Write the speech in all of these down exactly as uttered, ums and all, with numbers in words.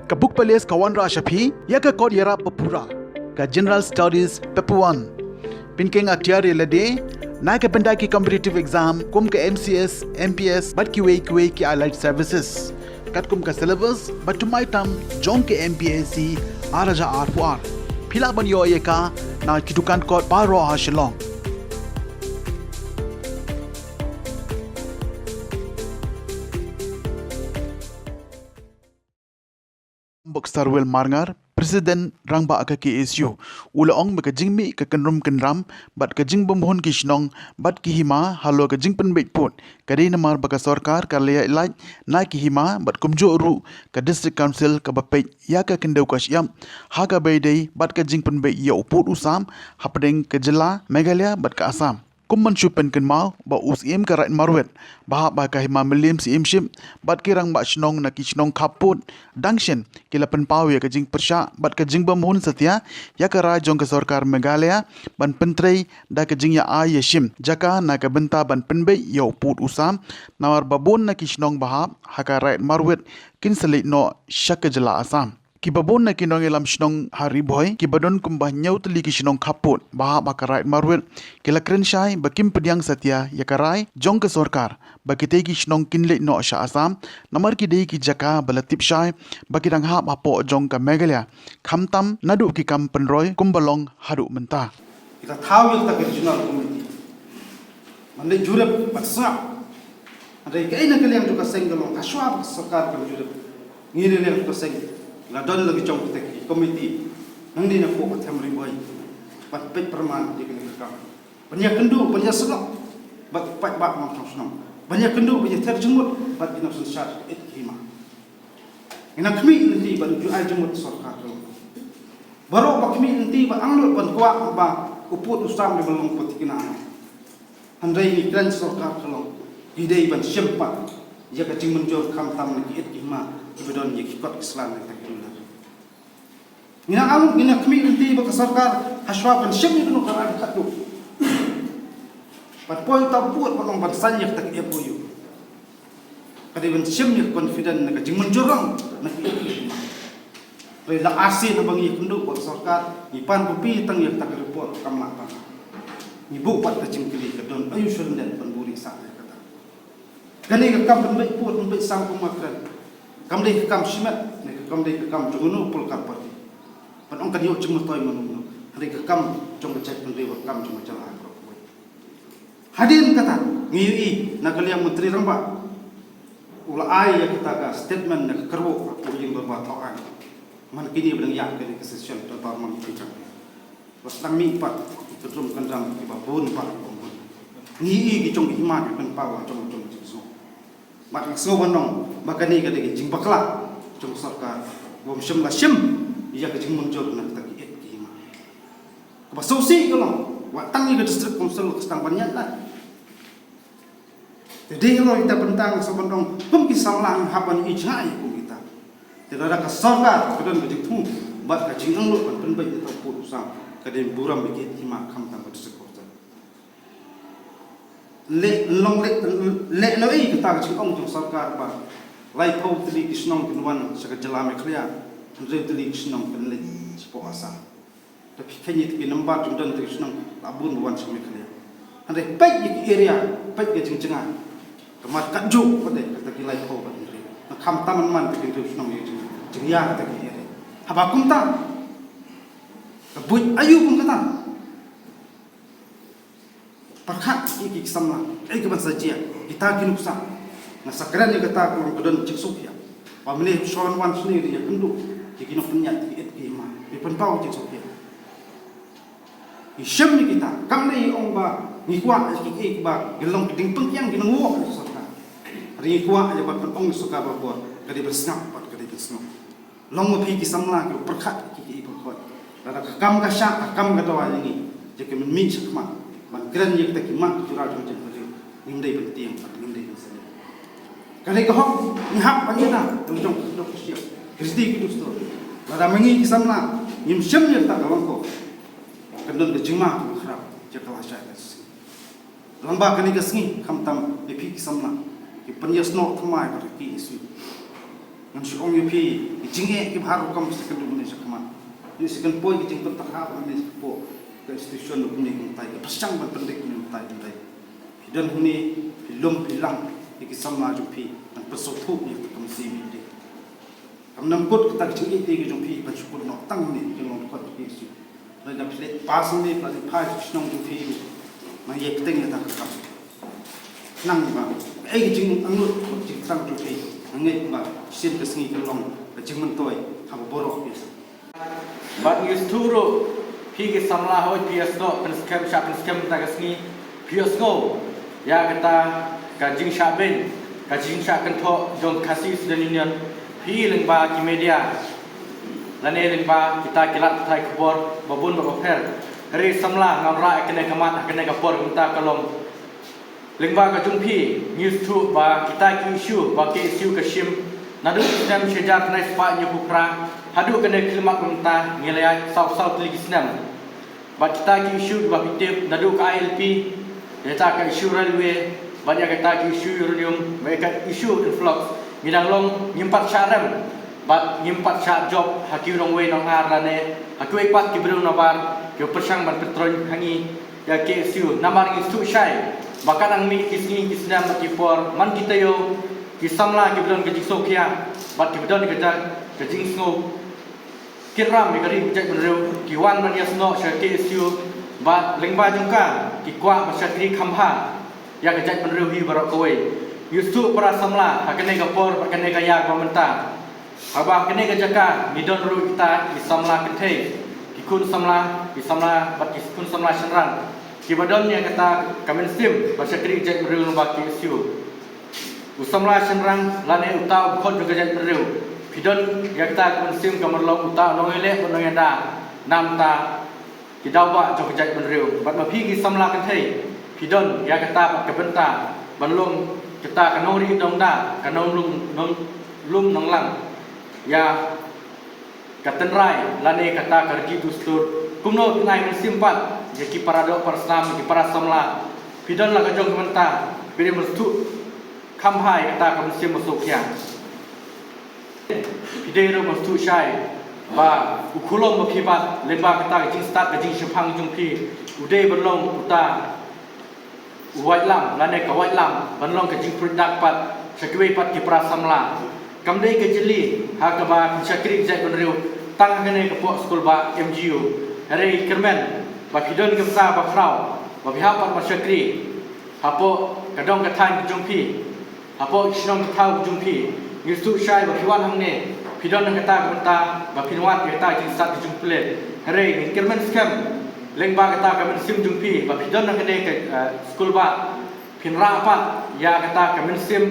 Ka Book Palace ka wanrah sha phi ïa ka kot ïarap ba pura, ka General Studies Paper One. Pynkheiñ atiar ïa lade na ka bynta ki competitive exam kum ka M C S, M P S bad kiwei kiwei ki allied services. Katkum ka syllabus ba thymmai tam jong ka M P S C ar hajar arphew ar. Phi lah ban ïoh ïa ka na ki dukan kot baroh ha Shillong. Boksarwel Marngar, President Rangbah ka K S U, u la ong ba ka jingmih ka kynrum kynram bad ka jingbymhun ki shnong bad ki hima halor ka jingpynbeit pud ka dei namar ba ka sorkar ka la ïaid lait na ki hima bad kumjuh ruh ka District Council kaba peit ïa ka khyndew ka shyiap ha kaba ïadei bad ka jingpynbeit ïa u pud u sam hapdeng ka jylla Meghalaya bad ka Assam. Kum ban shu pynkynmaw ba u Syiem ka Raid Marwet ba hap ha ka Hima Mylliem Syiemship bad ki rangbah shnong na ki shnong khappud dang shen ki la pynpaw ïa ka jingpyrshah bad ka jingbymhun satia ïa ka rai jong ka sorkar Meghalaya ban pyntrei da ka jingïa ai ïashim jaka na ka bynta ban pynbeit ïa u pud u sam, namar ba bun na ki shnong ba hap ha ka Raid Marwet kin sa leit noh sha ka jylla Assam. Kiba bun na ki nongïalam shnong ha Ri Bhoi kiba don kumba hynñiew tylli ki shnong khappud ba hap ha ka Raid Marwet ki la kren shai ba kim pdiang satia ïa ka rai jong ka sorkar ba kitei ki shnong kin leit noh sha Assam, namar ki dei ki jaka ba la tip shai ba ki dang hap hapoh jong ka Meghalaya, khamtam naduh ki kam pynroi kumba long haduh mynta. Kita thaw ïa kita ki regional committee ban leit jurip ban sngap. Hynrei kaei na ka liang jong ka seng ka long hashwa ba ka sorkar kan jurip, ngi na liang jong ka seng la don la ki jong kita ki committee nangne na poh ka them Ri Bhoi ban peit pyrman ïa kane ka kam, ban ïakynduh ban ïasnoh bad ki paidbah nongshong shnong, ban ïakynduh ban ïather jingmut bad ki nongsynshar ki hima. Ngi nang khmih lynti ban ju ai jingmut sorkar ka long. Baroh ba khmih lynti ba angnud ban kwah ba u pud u sam dei ban long pud thikna. Hynrei ngi kren sorkar ka long ki dei ban shim pat ïa ka jingmynjur khamtam na ki ïit ki hima kiba don ïa ki kot ki sla na kita ki ruler. Ngi nang angnud, ngi nang khmih lynti ba ka sorkar hashwa ban shim ïa kano ka rai khatduh ban poi uta u pud ban ong ban sign ïa kita ki M O U. Ka dei ban shim ïa ka confident na ka jingmynjur lang na ki ïit ki hima. Hynrei la arsien haba ngi ïakynduh bad sorkar, ngi pan copy tang ïa kata ka report kam lah tang. Ngi buh pat ka jingkylli, ka don aïu shuh lyndet ban buh ri sah ïa kata. Kane ka kam pynbeit pud pynbeit sam kum nga kren, kam dei ka kam shimet ne kam dei ka kam jong kano political party ban ong kan ïoh jingmyntoi mano mano. Hynrei ka kam jong ka jaitbynriew, ka kam jong ka jylla baroh kawei. Hadien kata ngi ïohi na ka liang Myntri Rangbah u la ai ïa kata ka statement na ka kyrwoh u Ïing Dorbar Thawaiñ. Man kine ba dang ïaid kane ka session, Doctor Mang Pynchang, ba sdang mih pat ki kynrum kynram kiba bun bha kiba bun. Ngi ïohi ki jong ki hima ki pynpaw ha jong jong ki jingsngew. Bad nga sngew ban ong ba kane ka dei ka jingbakla jong ka sorkar ba ym shym la shim ïa ka jingmynjur na kita ki ïit ki hima. Kaba sngewsih ka long, wat tang ïa ka District Council ka sdang ban ïaid lait. Te dei halor ita bynta nga sngew ban ong kum ki samla ngi hap ban ïohi jngai kum kita. Te lada ka sorkar ka don ka jingthmu bad ka jingangnud ban pynbeit ïa uta u pud u sam, ka dei burom ïa ki ïit ki hima khamtam ka District Council. Leh long leh, leh noh ïa kata ka jingong jong sorkar ba laiphew tylli ki shnong kin wan sha ka jylla Meghalaya, hynriew tylli ki shnong kin leit shapoh Assam. Te phi kheiñ ïa ki number jong don tylli ki shnong la bun ba wan sha Meghalaya. Hynrei peit ïa ki area, peit ka jingjngai. Ka mat katjuh pat de kata ki laiphew bad hynriew. Nga khamtam man man ki hynriew shnong ïa jing, jingïa kata ki area. Haba kumta ka buit aïu kum kata. Pyrkhat ïa ki, ki samla, eh, ki ban sa jia, kita ki nuksa. Nga sa kren ïa kata ka long ka don jingsngewkhia. Ba mynne shuwa wan shane ïa kynduh ïa ki nongpynïaid ki ïit ki hima, ïa pynpaw jingsngewkhia. Ngi shem ïa kita, kam dei ong ba ngi kwah ïa ki, ki ba ki long ki diengpyngkiang ki nongwok ïa ka sorkar. Hynrei ngi kwah ïa ba pynong ïa ka sorkar barabor, ka dei ban sngap bad ka dei ban sngap. Long ma phi ki samla kiba pyrkhat ki, ki, ki pyrkhat. Lada ka kam ka shah, ka kam ka dawa ïa ngi. Ïa ki mynmiet shakhmat ban kren ïa kita ki mat ki jura jong jong ka ri. Ngim dei ban tieng, ngim dei ban sngap. Ka dei ka hok ngi hap ban ïada jong jong ka dok ka shiah, ki riti ki dustur. Lada ma ngi ki samla ngim shem ïa kata ka long ko, kan don ka jingma kaba khrap ïa ka lashai ka sngi. Lyngba kane ka sngi khamtam ïa phi ki samla, ki pynïasnoh thymmai bad ki issue. Ngan shu ong ïa phi, ki jingeh kiba har rukom sa kan dum ne sa khmat. Ïa sa kan poi ki jingpynpakha ba ne sa poi ka institution rukom ne kumtai, ka pyrshang ban pyndik ne kumtai kumtai. Phi don hangne, phi lum phi lang ïa ki samla jong phi, ngan pynsngewthuh ïa ka kam simi de. Kam nang kut kata ka jingeh te ka jong phi ban shu kut noh tang ne jong long kot ki issue. Lada phi leit pass ne phi leit pass shnong jong phi. Nang ïa kteng ïa ta ka kam. Nang ba ei ka jingangnud ka jingthrang jong phi. Nang ngeit ba sien ka sngi ka long ka jingmyntoi ha baroh phi. Bad ngi sngewthuh ruh phi ki samla hoi phi ïa snoh pynskhem sha pynskhem ta ka sngi phi ïa sngew ïa kata ka jingshah beiñ ka jingshah kynthoh jong Khasi Student Union phi lyngba ki media lane lyngba kita ki lad pathai khubor ba bun ba bapher. Hynrei samla ngam rah ïa kane ka mat ha kane ka por mynta ka long lyngba ka jong phi ngi sngewthuh ba kita ki issue ba K S U ka shim naduh ki snem shi hajar khyndai spah hynñiewphew phra haduh kane ka khyllipmat mynta ngi la ïaid saw saw tylli ki snem. Bad kita ki issue kiba phi tip naduh ka I L P, ïa ta ka issue railway, bad ïa kata ki issue uranium, bad ïa ka issue influx, ngi dang long ngim pat shah rem bad ngim pat shah jop ha ki nongwei nongar lane ha kiwei pat ki briew nabar kiba pyrshang ban pyntroiñ ha ngi ïa K S U. Namar ngi sngewthuh shai ba ka dang mih ki sngi ki snem bad ki por man ki taïew ki samla kiba don ka jingsngewkhia bad kiba don ka ja- ka jingsngew kynram ïa ka ri ka jaitbynriew ki wan ban ïa snoh sha K S U bad lyngba jong ka ki kwah ban shakri kham bha ïa ka jaitbynriew hi baroh kawei. Ngi sngewthuh para samla ha kane ka por bad kane ka ïa kaba mynta. Haba ha kane ka jaka ngi don ruh kita ki samla kynthei, ki khun samla, ki samla bad ki khun samla shynrang kiba don ïa kata ka mynsiem ban shakri ka jaitbynriew lyngba K S U. U samla shynrang lane uta u khot jong ka jaitbynriew. Phi don ïa kata ka mynsiem ka mut long uta u nongïaleh bad nongïada na bynta ki daw ba jong ka jaitbynriew. Bad ma phi ki samla kynthei phi don ïa kata pat ka bynta ban long kata ka nongri nongda ka nonglum nonglum nonglang ïa ka tynrai lane kata ka riti dustur. Kumno phin ai mynsiem pat ïa ki para doh para snam, ïa ki para samla. Phi don la ka jong ka bynta, phi dei ban sngewthuh kham bha ïa kata ka mynsiem ba sngewkhia. Phi dei ruh ban sngewthuh shai ba u khulom ba phi bat lyngba kata ka jingstad ka jingshemphang jong phi u dei ban long uta u waitlam lane ka waitlam ban long ka jingpyrshah pat sha kiwei pat ki para samla. Kam dei ka jylliew ha kaba phin shakri ka jaitbynriew tang ha kane ka pok skul ba M G U. Hynrei kyrmen ba phi don ka bynta ba khraw ba phi hap pat ban shakri hapoh ka dong ka thaiñ ka jong phi. Hapoh ki shnong ki thaw ki jong phi, ngi sngewthuh shai ba phi wan hangne, phi don na kata ka bynta ba phin wad ïa kata ka jingstad ka jong pule. Hynrei ngi kyrmen skhem lyngba kata ka mynsiem jong phi ba phi don na kane ka, eh, skul ba phin rah pat ïa kata ka mynsiem,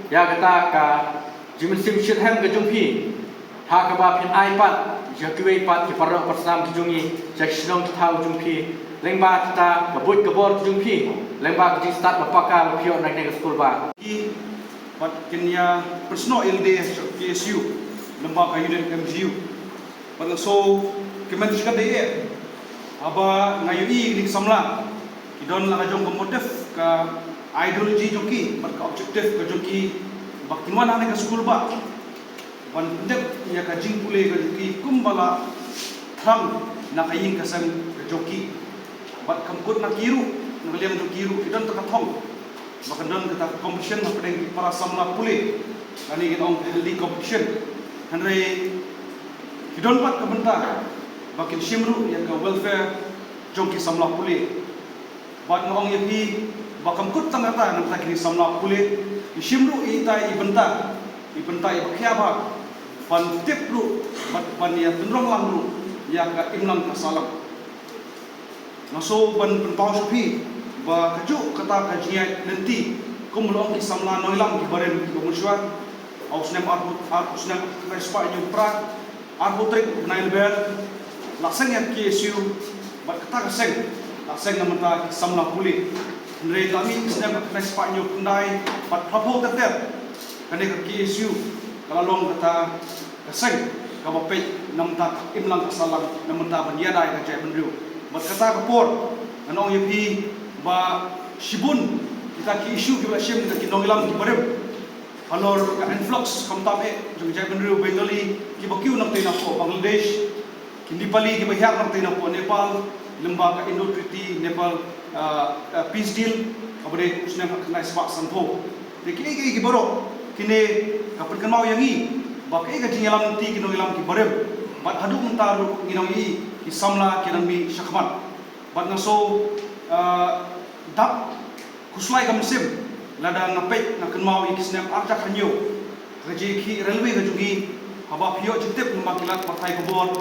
ïa kata ka jingmynsiem shitrhem ka jong phi. Ha kaba phin ai pat ïa kiwei pat ki para doh para snam ki jong ngi sha ki shnong ki thaw jong phi lyngba kita ka buit ka bor ki jong phi lyngba ka jingstad ba paka ba phi ïoh na kane ka skul ba. Ki pat kin ïa pynsnoh ïalade sha K S U lyngba ka unit M G U. Pat la so ki men shi ka dei eh haba nga ïohi ïa ki samla ki don la ka jong ka motive ka ideology jong ki bad ka objective ka jong ki ba kin wan ha kane ka skul ba ban pyndep ïa ka jingpule ka jong ki kumba la thrang na ka ïing ka sem ka jong ki. Bad kam kut na ki ruh, na ka liang jong ki ruh ki don ta ka thong ba kan don kata ka competition hapdeng ki para samla pule. Kane ngi ong healthy competition. Hynrei ki don pat ka bynta ba kin shim ruh ïa ka welfare jong ki samla pule. Bad nga ong ïa phi ba kam kut tang kata na ka bynta kine ki samla pule, ngi shim ruh ïa ita i bynta, i bynta iba khia bha ban tip ruh bad ban ïa tynrong lang ruh ïa ka imlang ka sahlang. Nga sngew ban pynpaw sha phi ba kajuh kata ka jingïaid lynti kum ba la ong ki samla nongïalam kiba rim kiba mynshuwa ha u snem arphew, ha u snem khyndai spah hynñiew phra, arphew tarik u bnai November la seng ïa ka K S U bad kata ka seng la seng na bynta ki samla pule. Hynrei la mih ka snem khyndai spah hynñiew khyndai bad phraphew ter ter kane ka K S U ka la long kata ka seng kaba peit na bynta ka imlang ka sahlang, na bynta ban ïada ïa ka jaitbynriew. Bad kata ka por ngan ong ïa phi ba shibun kita ki issue kiba la shim kita ki nongïalam kiba rim Halor ka influx khamtam eh jong jaitbynriew Bengali kiba kiew nangtei napoh Bangladesh, ki Nepali kiba hiar nangtei napoh Nepal, lyngba ka Indo Treaty Nepal, ah, ah, peace deal, kaba dei u snem khatkhyndai spah sanphew. Te kiei kiei ki baroh kine ka pynkynmaw ïa ngi ba kaei ka jingïalam lynti ki nongïalam ki barim, bad haduh mynta ruh ngi nang ïohi ki samla ki nang mih shakhmat. Bad nga shu, ah, dap khuslai ka mynsiem lada nga peit, nga kynmaw ïa ki snem arhajar khathynñiew, ka jingïakhih railway ka jong ngi, haba phi ïoh jingtip namar ki lad pathai khubor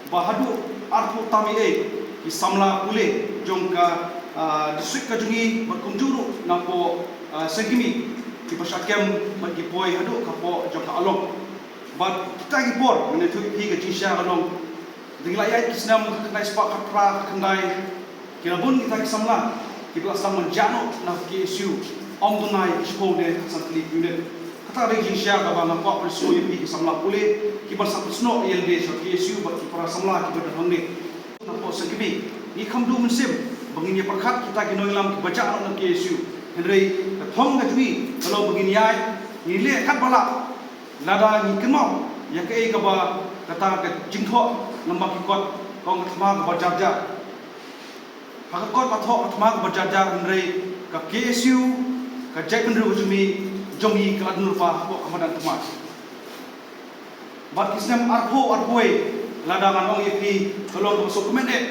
ba haduh arphew tam eiei ki samla pule jong ka, ah, district ka jong ngi bad kumjuh ruh napoh, ah, Sengkimi, kiba shah kem bad ki poi haduh ka pdeng jong ka Along. Bad kita ki por, ngan ïathuh ïa phi ka jingshisha ka long, da ngi la ïaid ki snem khatkhyndai spah khatphra khatkhyndai, ki la bun kita ki samla kiba la sdang ban jah noh na K S U, ym duna ïa ki shiphew ne khatsan tylli ki unit. Kata ka dei ka jingshisha kaba nga kwah pynsngew ïa phi ki samla pule kiba la sdang pynsnoh ïa lade sha K S U bad ki para samla kiba don hangne. Napoh Sengkimi, ngi kham duh mynsiem ba ngin ïa pyrkhat kita ki nongïalam kiba jah noh na K S U. Hynrei ka thong ka jong ngi ka long ba ngin ïaid, ngin leh katba lah, lada ngi kynmaw ïa kaei kaba kata ka jingthoh namar ki kot, ka ong ka thma kaba jar jar. Ha ka kot ka thoh ka thma kaba jar jar, hynrei ka K S U, ka jaitbynriew ka jong ngi, jong ngi ka la don lypa hapoh ka madan thma. Bad ki snem arphew arphew wei, lada ngan ong ïa phi, ka long kaba sngewkmen eh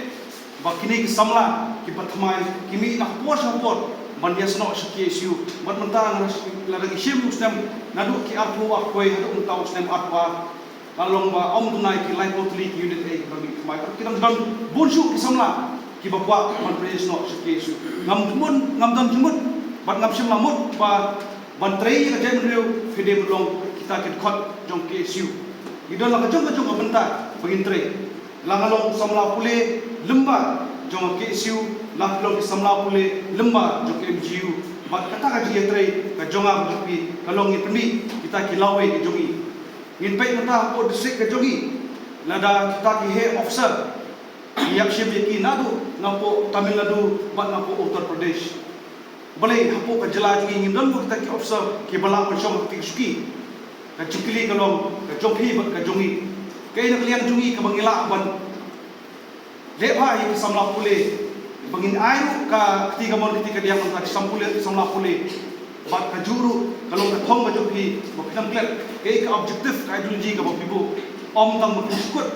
ba kine ki samla kiba thymmai ki mih na ka por sha ka por ban ïasnoh sha K S U. Bad mynta nga, lada ngi shim u snem naduh ki arphew arphew wei haduh mynta u snem arphew ar, ka long ba ym duna ïa ki laiphew tylli ki unit eh kiba mih thymmai. Bad ki dang don bun shuh ki samla kiba kwah ban pynïasnoh sha K S U. Ngam mut, ngam don jingmut bad ngam shym la mut ba ban trei ïa ka jaitbynriew phi dei ban long kita ki dkhot jong K S U. Ngi don la ka jong ka jong ka bynta ba ngin trei. La nga long samla pule lyngba jong ka K S U, la phi long ki samla pule lyngba jong ka M G U. Bad kata ka jingïatrei ka jong nga bad jong phi ka long ngin pynmih kita ki lawei ka jong ngi. Ngin peit mynta hapoh district ka jong ngi, lada kita ki heh officer ngi ïap shim ïa ki naduh napoh Tamil Nadu bad napoh Uttar Pradesh. Balei hapoh ka jylla jong ngi ngim don mo kita ki officer kiba lah ban shong ha kata ka shuki? Ka jingkylli ka long ka jong phi bad ka jong ngi. Kaei na ka liang jong ngi kaba ngi lah ban leh bha ïa ki samla pule, ba ngin ai ruh ka kti kamon kti kadiang na ki samla pule, samla pule. Bad kajuh ruh ka long ka thong ka jong phi ba phin ym klet kaei ka objective, ka ideology kaba phi buh. Ym tang ba phin shu kut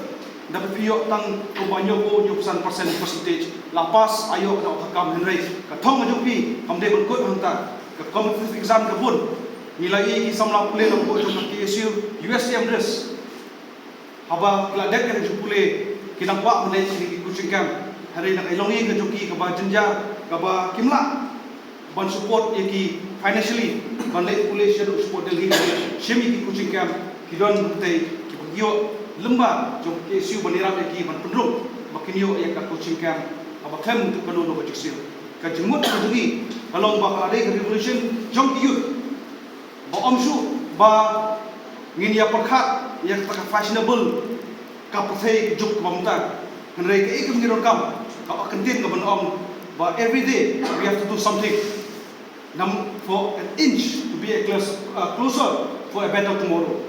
da ba phi ïoh tang kumba hynñiewphew hynñiewphew san percent percentage, la pass, aïu, da ka kam, hynrei ka thong ka jong phi kam dei ban kut hangta. Ka competitive exam ka bun. Ngi la ïohi ki samla pule na ka bynta jong ka K S U, U S M ris. Haba ki la dep ïa ka jingpule, ki dang kwah ban leit sha ki coaching camp. Hynrei na ka longïing ka jong ki kaba jynjar, kaba kim lah ban support ïa ki financially ban leit pule sha, support Delhi, shim ïa ki coaching camp, ki don hangtei kiba ïoh lyngba jong ka K S U ban ïarap ïa ki ban pynrung ba kin ïoh ïa ka coaching camp haba khlem kano kano ka jingsiew. Ka jingmut ka jong ngi ka long ba ka la dei ka revolution jong ki youth. Ba ym shuh ba ngin ïa pyrkhat ïa kata ka fashionable ka pyrthei ka juk kaba mynta. Hynrei kaei kaba ngi donkam, kaba kyntien kaban ong ba every day we have to do something, nam, for an inch to be a close, uh, closer for a better tomorrow.